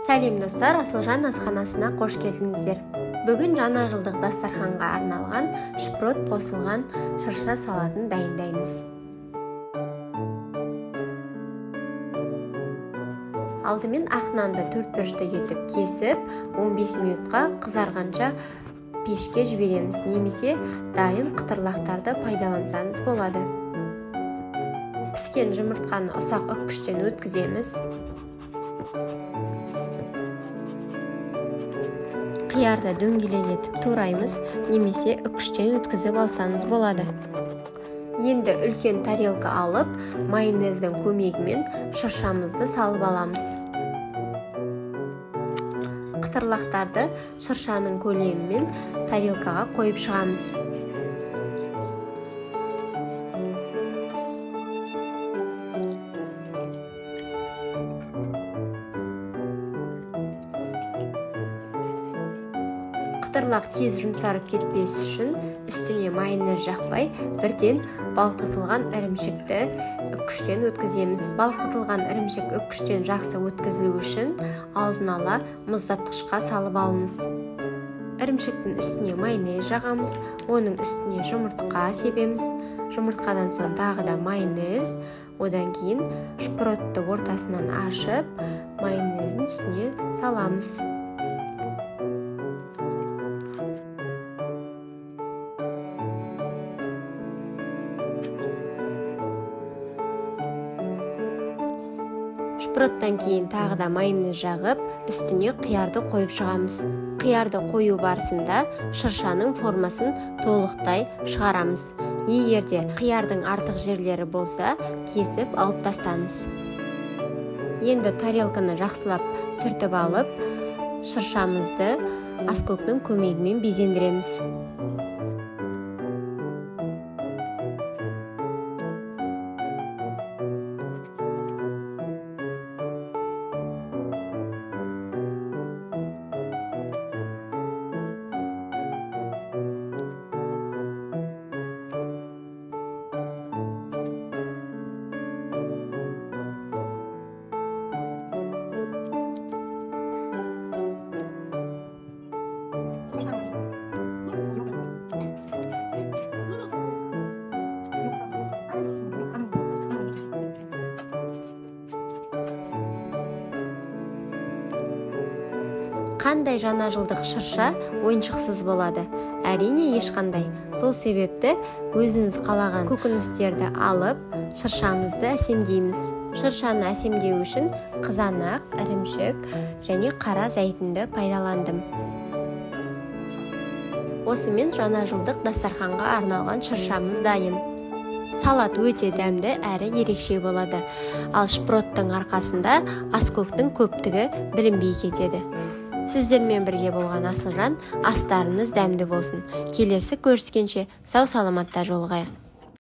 Сәлем достар, Асылжан асханасына қош келдіңіздер. Бүгін жаңа жылдық дастарханға арналған шпрот қосылған шырша салатын дайындаймыз. Алдымен ақ нанды төрт бұрышты етіп кесіп, 15 минутқа қызарғанша пешке жібереміз, немесе дайын қытырлақтарды пайдалансаңыз болады. Піскен жұмыртқаны ұсақ үккіштен өткіземіз. Қиярды дөңгелек етіп тураймыз, немесе үккіштен өткізіп алсаңыз болады. Енді үлкен тарелка алып, майонездің көмегімен шыршамызды салып аламыз. Қытырлақтарды шыршаның көлемімен тарелкаға қойып шығамыз. Қытырлақ тез жұмсарып кетпес үшін үстіне майонез жақпай, бірден балқытылған ірімшікті үккіштен өткіземіз. Балқытылған ірімшік үккіштен жақсы өткізілу үшін алдын ала мұздатқышқа салып алыңыз. Ірімшіктің үстіне майонез жағамыз, оның үстіне жұмыртқа себеміз. Жұмыртқадан соң тағы да майонез, одан кейін шпротты ортасынан ашып, майонездің үстіне саламыз. Шпроттан кейін тағы да майонез жағып, үстіне қиярды қойып шығамыз. Қиярды қою барысында шыршаның формасын толықтай шығарамыз. Егер де қиярдың артық жерлері болса, кесіп алып тастаңыз. Енді тарелканы жақсылап сүртіп алып, шыршамызды аскөктің көмегімен безендіреміз. Қандай жаңа жылдық шырша ойыншықсыз болады? Әрине ешқандай. Сол себепті өзіңіз қалаған көкөністерді алып, шыршамызды әсемдейміз. Шыршаны әсемдеу үшін қызанақ, ірімшік және қара зәйтүнді пайдаландым. Осымен жаңа жылдық дастарханға арналған шыршамыз дайын. Салат өте дәмді әрі ерекше болады. Ал шпроттың арқасында аскөктің көптігі білінбей кетеді. Сіздермен бірге болған Асылжан, астарыңыз дәмді болсын. Келесі көріскенше сау саламатта жолығайық.